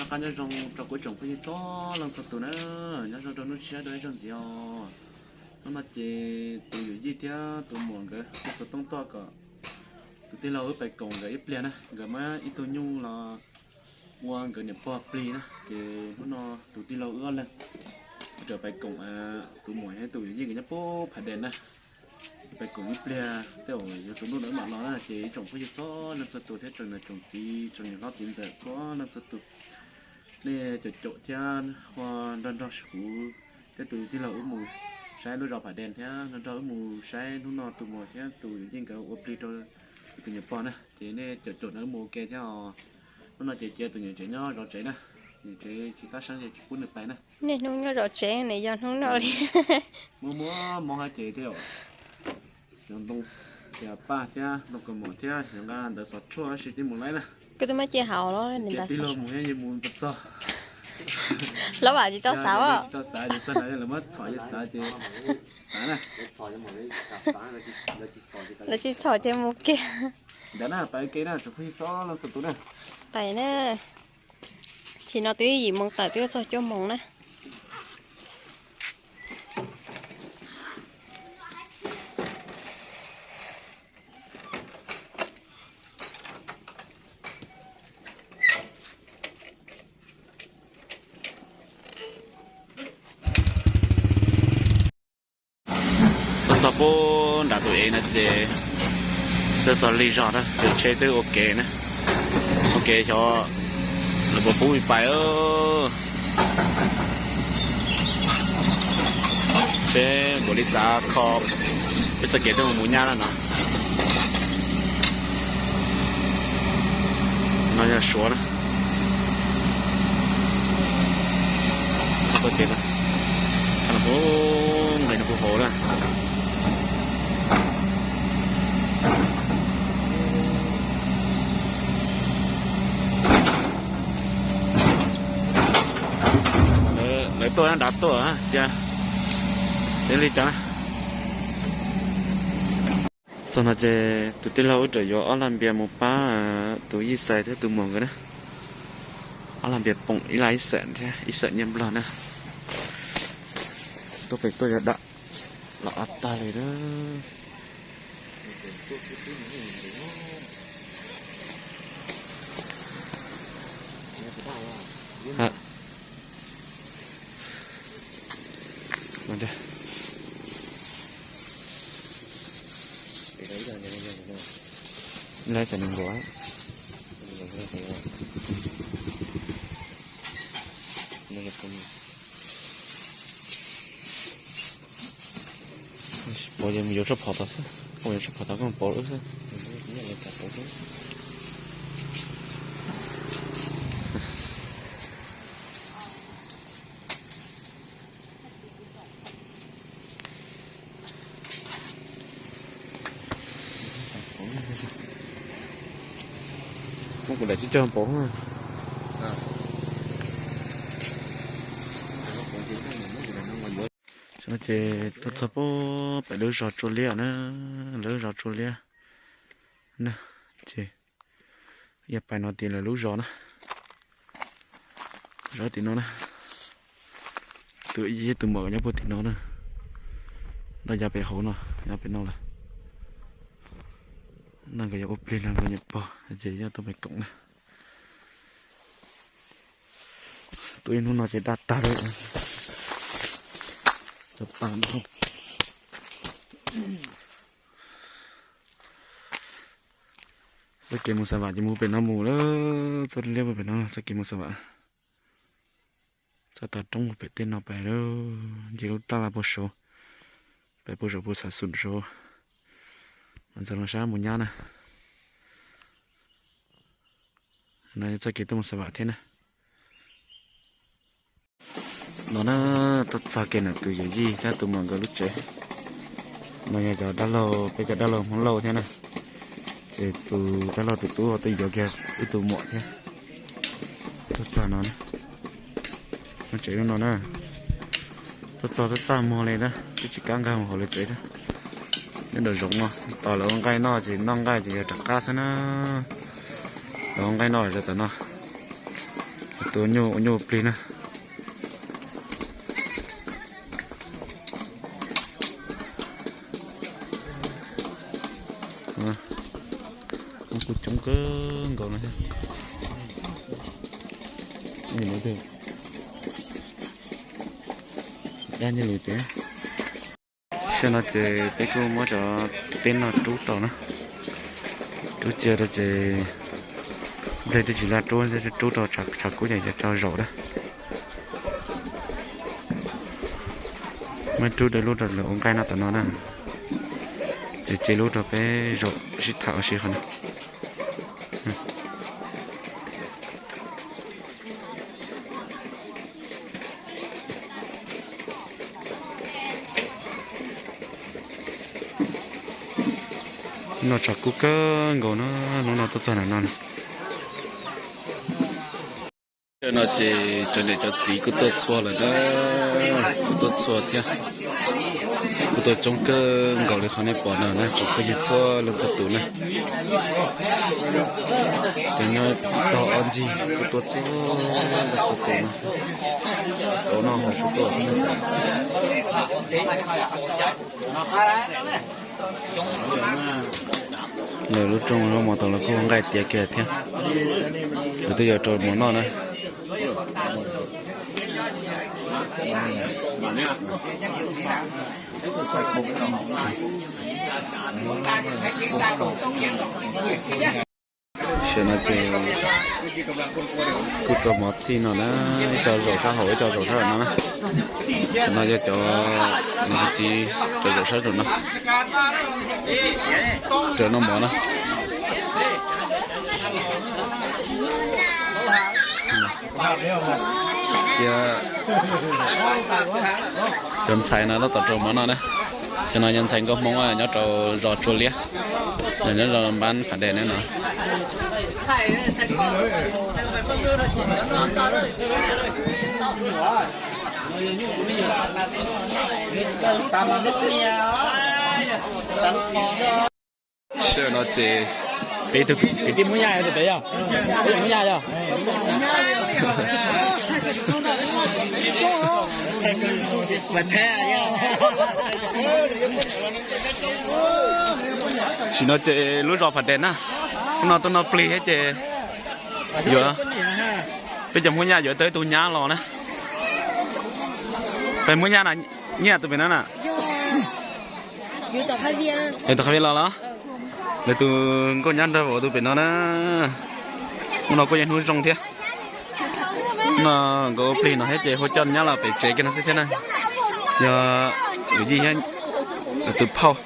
Qab nyob zoo rau kuv ib tsoom phooj ywg txhua leej txhua tus na, nyob zoo rau hnub tshiab dua ib zaug ntxiv os. Hnub no ces tus yawm yij thiab tus muam nkawd tuaj txhua toob toj kom tus tij laug wb pais koom nkawd ib pliag na, nkawd muab ib tug nyuj los ua nkawd niam pog plig na, ces hnub no tus tij laug wb ob leeg raws pais koom tus muam thiab tus yawm yij nkawd nyob puag Phav Dees na. Pais koom ib pliag tej zaum yuav tsaus ntuj no wb mam los na, ces ib tsoom phooj ywg txhua leej txhua tus thiab tsoom niam tsoom txiv tsoom niam hlob txiv ntxawm txhua leej txhua tus, nej caum caum thiab ua nrog nrog kuv thiab tus tij laug wb mus saib lub zos Phav Dees thiab nrog nrog wb mus saib hnub no tus muam thiab tus yawm yij nkawd ua plig rau tus niam pog na, ces nej caum caum no wb mus ua ke thiab os. Hnub no ces cia tus niam tsev nyob zov tsev na, niam tsev tsis tab seeb ces tsis pub nws pais na. Niaj hnub nyob zov tsev nws yog hnub no li. Muab muab mob hab ces thiaj cov ntoo, ces paj thiab ntoo kaus mom thiab yog nqa ntawv xov tshuaj tab sis tij mus laib na. Koj twb muab cia hauv los cia tij laug mus thiab yeej mus txog. Lawv vam tsis tau xav os. Tsis tau xav ces txog no lawv muab txhom yog xav ces xav na. Lawv tsis txhom ces mus kiag. Ntawd na pais ua ke na tsoom phooj ywg txhua leej txhua tus na. Pais na. Tsis no twb yim moos tawm twb txog cuaj moos na. Tuaj txog puag nram tus ev no ces tuaj txog lig zog na ces tsheb twb ua ke na. Ua ke xyov lawv puas pub pais. Seb npaum li xav kho peb txoj kev twb mus nyab na no. No yog Suav na. Qhov txoj kev no, qhov no puag nqis no puag hauv na. Lawv tuaj nrad tuaj cia li cas na. Txog no ces tus tij laug wb tseem yuav ob lag npias mus pab tus yij xais thiab tus muam nkawd na. Ob lag npias poom ib lag ib xeem thiab ib xeem nyiaj nplog na. Tuaj pem tuaj yuav dam los ob tag li na. Lawv xav nws nkaus. Pauv ces mus yuav tshaj phom tod xwb, mus yuav tshaj phom tod koj pauv lawm xwb. Muab kuv daim tsib caug pauv. Ces tuaj txog puag pem lub zos Tsua Liab na, lub zos Tsua Liab na, ces yog pais no tim lawv lub zos na, zos tim no na. Tus yij tus muam nyob puag tim no na, no yav pem hauv no, yav pem no lawm. No nkawd yuav ua plig los nkawd nyuam pog ces yog tuaj pem koom na. Tuaj ib hnub no ces daj tag li. Cov pas no. Txoj kev mus Xa Vam ces mus pem no mus lawm, txoj liab puag pem no txoj kev mus Xa Vam. Txoj tav roob puag pem tej no pais lawm, nce lub raj laj puag saud, pais puag saum puag Xav Xum saud, mas ntxog no sab mus nyab na. No yog txoj kev tuaj mus Xa Vam thiab na. No na, tuaj txog kiag ntawm tus yawm yij thiab tus muam nkawd lub tsev. No yog cov dab laug, peb cov dab laug Hmoob Lauj thiab na. Ces tus dab laug tus tub tuaj yuav kiag wb tus muam thiab. Tuaj txog no na, lub tsev lub no na. Tuaj txog twb txaj muag li na, twb tsis kam nkag mus hauv lawv tsev thiab. Nyob nraum zoov no, tos lawv ua nqaij noj ces noj nqaij ces yog rov qab xwb na. Lawv ua nqaij noj zov tom no, Tus nyuj ua nyuj plig na. Kuj coob kawg nkaus no thiab. Dab nyuj lus tiag. Xyoo no ces peb kuj muab cov teb no rub tau na. Rub cia rau ces nplej twb tsis laj rub, rub rau tshav kub ces yuav tso zaum na. Muab rub rau lub rau lawv ua nqaij noj tom no na. Ces cia lub rau peb zaum sib tham ua si qhov no. Noj tshav kub kawg nkaus na, hnub no tuaj txog nram no. Tam no ces cov niam cov txiv kuj tuaj txhua lawm na, kuj tuaj txhua thiab. Kuj tuaj coob kawg nkaus li qhov nej pom no na, tsoom phooj ywg txhua leej txhua tus na. Cov nyob tog ob ncig kuj tuaj txhua leej txhua tus na. Tau noj hauv kuj tuaj. Lawv lub rooj zaub mov tau los kuj nqaij tiav kiag thiab. Lawv twb yuav rau mov noj na. Tam no ces kuj rau mov txhij no na, ib co zaum sab hauv ib co zaum sab no na. Tam no yog cov niam txiv cov zaum sab zaum no raws noj mov na. Cia cov ntxhais no tab tom rau mov noj na. Cov no yog ntxhais nkauj Hmoob nyob rau zos Tsua Liab, nyob zos Npab Pham Dej ne no. Tam no ces peb tug kwv tij Hmoob Yaj tus pem yog, peb yog Hmoob Yaj yog. Tam sim no ces lub zos Pham Dej na, hnub no tuaj noj plig thiab ces yuav, peb cov Hmoob Yaj yuav tau ib tug nyab los na. Peb Hmoob Yaj na, Nyiaj tus pem no na. Yog tus qhav vias los los. Lawv tus nkauj nyab nrog vauv tus pem no na. Hnub no kuj yog hnub zoo thiab. Hnub no nkawd ua plig no thiab ces hu coj nyab los pem tsev kiag no xwb thiab na. Yog yawm yij thiab tus phauj.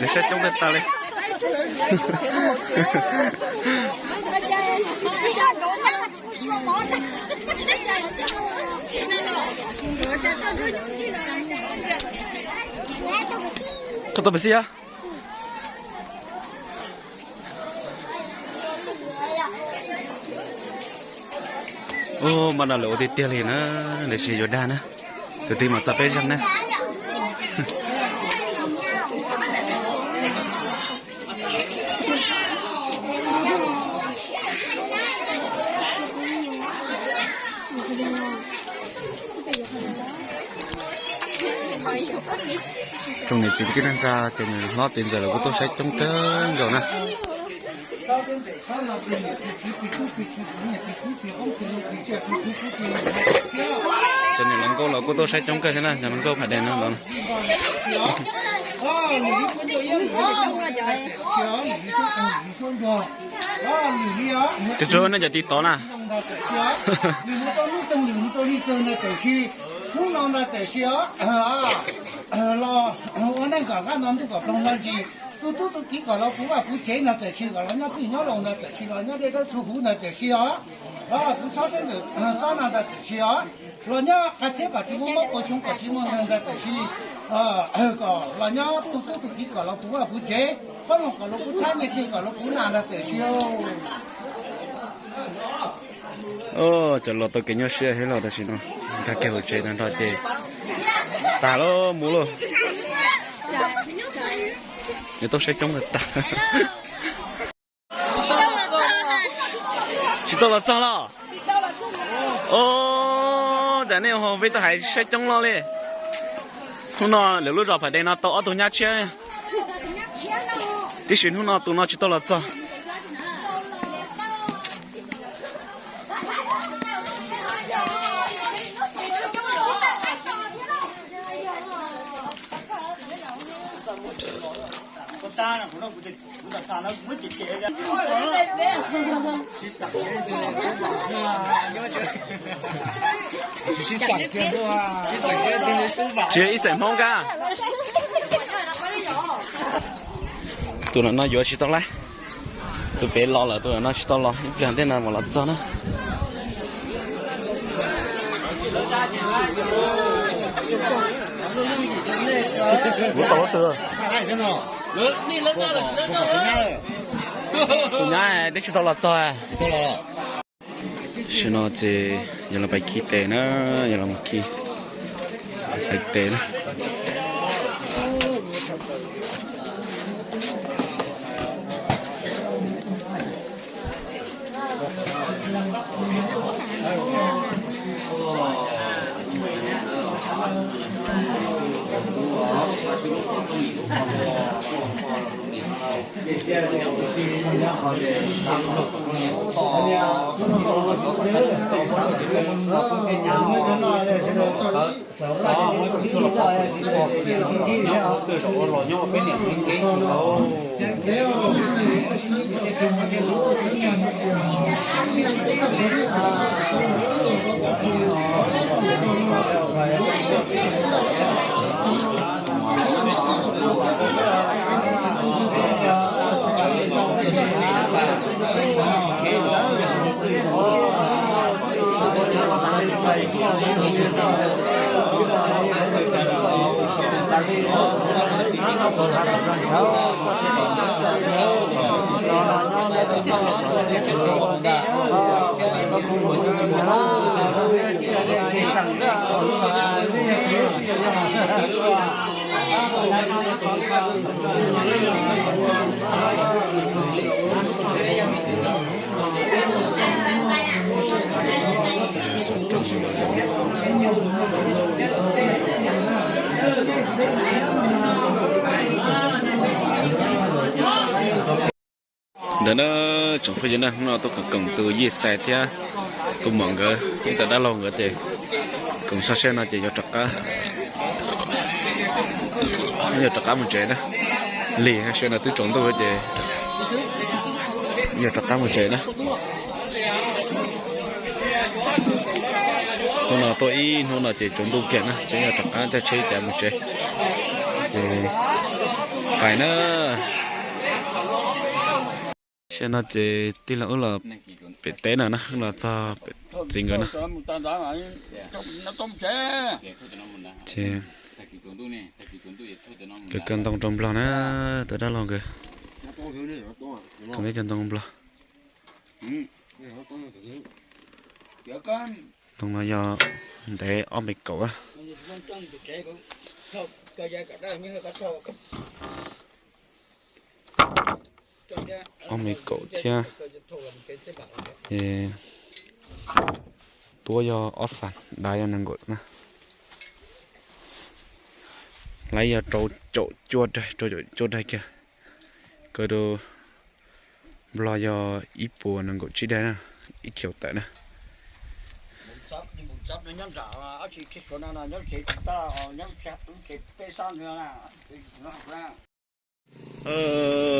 Lawv saib coob tag tag li. Koj tau pes xij a? Ub, mas no lawv ua tiag tiag li na, lawv tsis yuav dag na. Tus twg mam txog peb zeeg na. Tsoom niam txiv kwv tij neej tsa, cov niam hlob txiv ntxawm los kuj tuaj saib coob kawg nkaus na. Cov niam hluas nkauj los kuj tuaj saib coob kawg thiab na, cov hluas nkauj Pham Dej no los. Tus tsuav nej cov tiv tov na. Hnub no ntag tam sim os, los ua neej kom kaj no ntuj kom ploog no ntsis, tus tub tus kiv kom los puv vaj puv tsev no tam sim, kom los nyob twj nyob laus no tam sim, los nyob dej dawb txhua huv no tam sim os. Kuv txhob txeeb ntawm txhob no ntag tam sim os. Los nyob qab txhiab kom tsis muaj mob, puas xyoo kom tsis muaj nkeeg ntag tam sim, kom los nyob tus tub tus kiv kom los puv vaj puv tsev, qoob loo kom los puv txhab, nyiaj txiag kom los puv nas ntag tam sim. Cov los tau kev nyuaj siab thiab los tam sim no nkag kiag hauv tsev no nrog ces tag lawm mus lauj. Nws tau saib coob lawm tag. Tsis tau los txog los? Os, cas nej ho peb tau hais saib coob los li. Hnub no lawv lub zos Phav Dej no tau ob tug nyab tshiab, tiam sis hnub no tus no tsis tau los txog. Tsis yog ib xeem Hmoob kab. Tus no no yuav tsis tau lawm. Tus pem los lawm, tus no tsis tau los, ib pliag ntej no mam los txog na. Ua tau tus, tus nyab twb tsis tau los txog. Tam sim no ces yog los pais khi tes na, yog los khi pais tes na. Ntawm no tsoom phooj ywg na, hnub no tuaj koom koom tus Yij Xais thiab tus muam nkawd ib tawm dab laug nkawd ces koom txog siab no ces yuav rov qab, yuav rov qab mus tsev na. Lig siab no twb tsaus ntuj ces yuav rov qab mus tsev na. Hnub no tuaj ib hnub no ces tsaus ntuj kiag na, ces yuav rov qab caij tsheb ib cav mus tsev. Ces pais na. Siab no ces tij laug wb los pem teb no na, wb los txog pem txiv nkawd na. Ces nkawd kaw ntoo rau nplog na, tus dab laug nkawd kaw ntoo nplog. Ntoo no yog ntev ob mev kaum. Ob mev kaum thiab. Tuab yog ob xas, dav yog nees nkaum na. Laib yog rau caum cuaj daig, rau caum cuaj daig kiag. Kaw rau nplog yog ib puas nees nkaum tsib daig na, ib khiaus tawm na.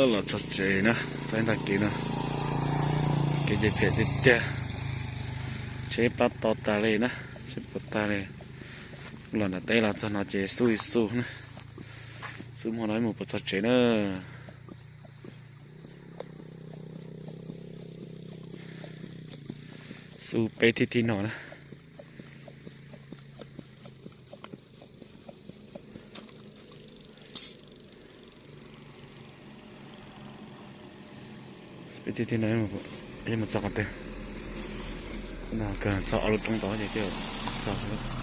Los txog tsev na, txog ib ntag kev no, kev ces phem tiag tiag. Tsheb pab to tas li na, tsheb puas tag li. Los nram teb los txog no ces xub xub na, xub hmo no mus puas txog tsev na. Xub peb thib thib no na. Peb thib thib no, mus txog qhov twg? Kawg txog ob lub roob tod ces twb txog.